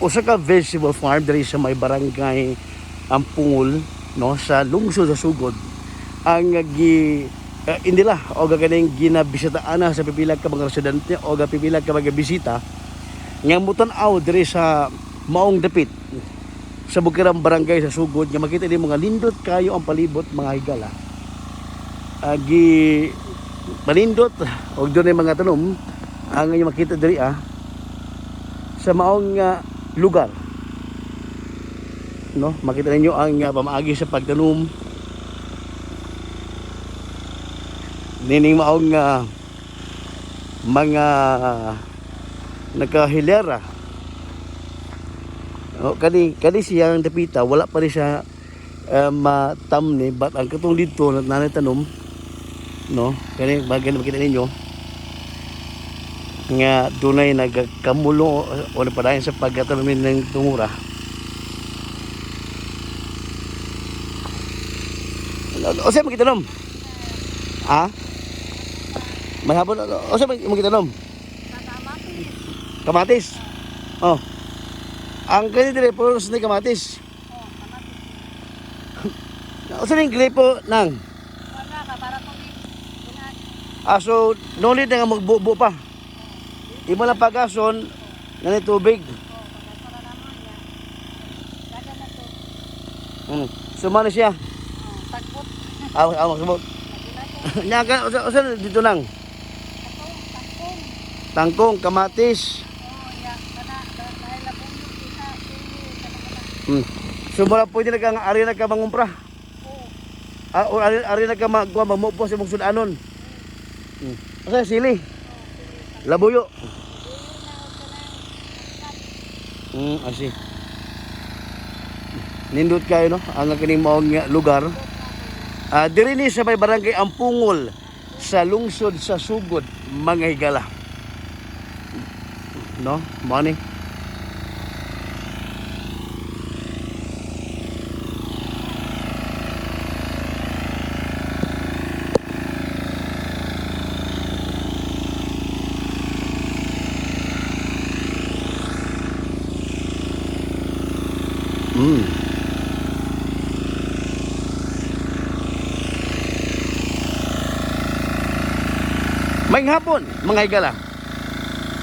Usa ka vegetable farm diri sa may barangay Ampungol, no, sa lungsod sa Sugod ang gi indila o kaning ginabisitaan na sa pipila ka mga residente o pipila ka mga bisita nga mutan-aw diri sa maong dapit sa bukirang barangay sa Sugod nga makita ni mga lindot kayo ang palibot, mga higala. Gi panindot og dunay mga tanom ang inyong makita diri sa maong lugar, no. Makita ninyo ang pamaagi sa pagtanom nining maong mga nakahilera. O, kani kani siya ang dapita, wala pa rin siya matamni, but ang katong dito na nanay tanom, no, kani bagay na makita ninyo nga dunay nagkamulo o napadayon sa pagkatanom ng tungura. O sa magitanom? Ha? May hapon, o sa magitanom? Kamatis. Kamatis. Oh. Ang kani dire puro sa kamatis. Oh, kamatis. O sa ning gripo nang? Wala ka para tubig. Bunad. Ah, so no need na nga magbubo pa. Imo lang pagason na ni tubig. Oh, pagkasara naman niya. Dagan na to. So man siya. Oh, tagbot. Ah, ah, magsabot. Lagi na to. Nya ka usa dito nang Ako, tangkong. tangkong, kamatis. Oh, ya, kana dahil labuyog kita, sili, kana kana. So mura pwede na kang ari na ka mangumpra. Oh, Ah, or ari, ari na ka magkuha magmupo sa imong sudanon. Usa sili, oh, sili. Labuyo. Labuyo na og kanang Asi. Nindot kayo, no, ang kining maong nga lugar. Ah, diri ni sa may barangay Ampungol sa lungsod sa Sugod, mga higala. No, mao ni. May hapon, mga higala.